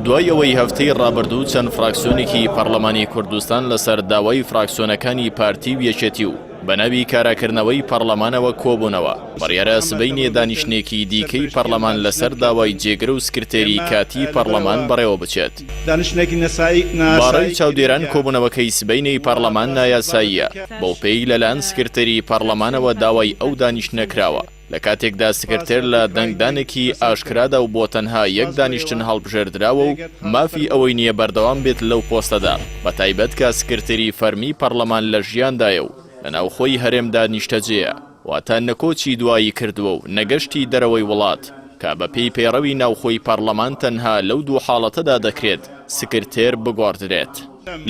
دوای ئەوەی هەفتەی ڕابردوو چەند فراکسیۆنێکی پەڕلەمانی کوردستان لەسەر داوای فراکسیۆنەکانی پارتی و یەکێتی و بەناوی کاراکردنەوەی پەڕلەمانەوە کۆبوونەوە، بڕیارە سبەینێ دانیشتنێکی دیکەی پەڕلەمان لەسەر داوای جێگر و سکرتێری کاتیی پەڕلەمان بەڕێوەبچێت. بەڕای چاودێران کۆبوونەوەکەی سبەینێی پەڕلەمان نایاساییە، بەوپێی لەلایەن سکرتێری پەڕلەمانەوە داوای ئەو دانیشتنە کراوە. لە کاتێکدا سکرتێر لە دەنگدانێکی ئاشکرادا و بۆ تەنها یەک دانیشتن هەڵبژێردراوە و مافی ئەوەی نییە بەردەوام بێت لەو پۆستەدا، بەتایبەت کە سکرتێری فەرمی پەڕلەمان لە ژیاندایە و لە ناوخۆی هەرێمدا نیشتەجێیە، واتە نە کۆچی دوایی کردووە و نە گەشتی دەرەوەی وڵات، کە بەپێی پەیڕەوی ناوخۆی پەڕلەمان تەنها لەو دوو حاڵەتەدا دەکرێت سکرتێر بگۆڕدرێت.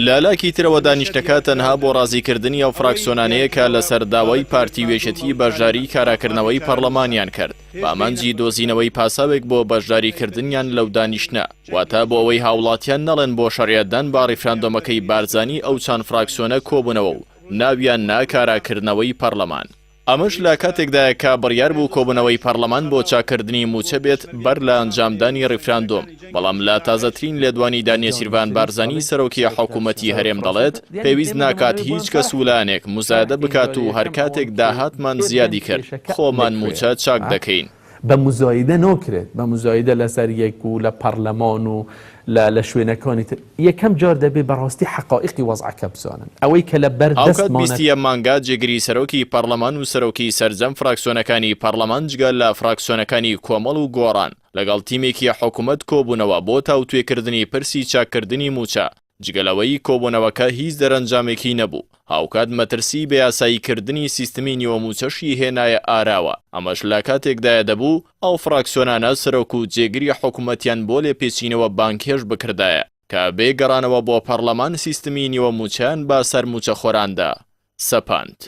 لە لاکی ترەوە دانیشتنەکە تەنها بۆ ڕازیکردنی ئەو فراکسیۆنانەیە کە لەسەر داوای پارتی و یەکێتی بەشداری کاراکردنەوەی پەڕلەمانیان کرد بە ئامانجی دۆزینەوەی پاساوێک بۆ بەشداریکردنیان لەو دانیشتنە، واتە بۆ ئەوەی هاوڵاتیان نەڵێن بۆ شەرعیەتدان بە ڕیفراندۆمەکەی بارزانی ئەو چەند فراکسیۆنە کۆبوونەوە و ناویان نا کاراکردنەوەی پەڕلەمان. ئەمەش لە کاتێکدایە کە بڕیار بوو کۆبوونەوەی پەڕلەمان بۆ چاککردنی مووچە بێت بەر لە ئەنجامدانی ڕیفراندۆم، بەڵام لە تازەترین لێدوانیدا نێچیرڤان بارزانی سەرۆکی حکوومەتی هەرێم دەڵێت، پێویست ناکات هیچ کەس و لایەنێک موزایەدە بکات و هەرکاتێک داهاتمان زیادی کرد خۆمان مووچە چاک دەکەین. بە موزایدە ناکرێت، بە موزایدە لەسەر یەک و لە پەڕلەمان و لە لە شوێنەکانی تر. یەکەم جار دەبێ بە ڕاستی حەقائیقی وەزعەکە بزانن. ئەوەی کە لە بەر هاوکات دەستمانە. بیستی ئەم مانگە جێگری سەرۆکی پەڕلەمان و سەرۆکی سەرجەم فراکسیۆنەکانی پەڕلەمان جگە لە فراکسیۆنەکانی کۆمەڵ و گۆڕان لەگەڵ تیمێکی حکومەت کۆبوونەوە بۆ تاوتوێکردنی پرسی چاککردنی مووچە، جگە لەوەی کۆبوونەوەکە هیچ دەرەنجامێکی نەبوو، هاوکات مەترسی بەیاساییکردنی سیستمی نیوەمووچەشی هێنایە ئاراوە، ئەمەش لە کاتێکدایە دەبوو ئەو فراکسیۆنانە سەرۆک و جێگری حکومەتیان بۆ لێپێچینەوە بانگهێشت بکردایە کە بێ گەڕانەوە بۆ پەڕلەمان سیستمی نیوەمووچەیان بە سەر مووچەخۆراندا سەپاند.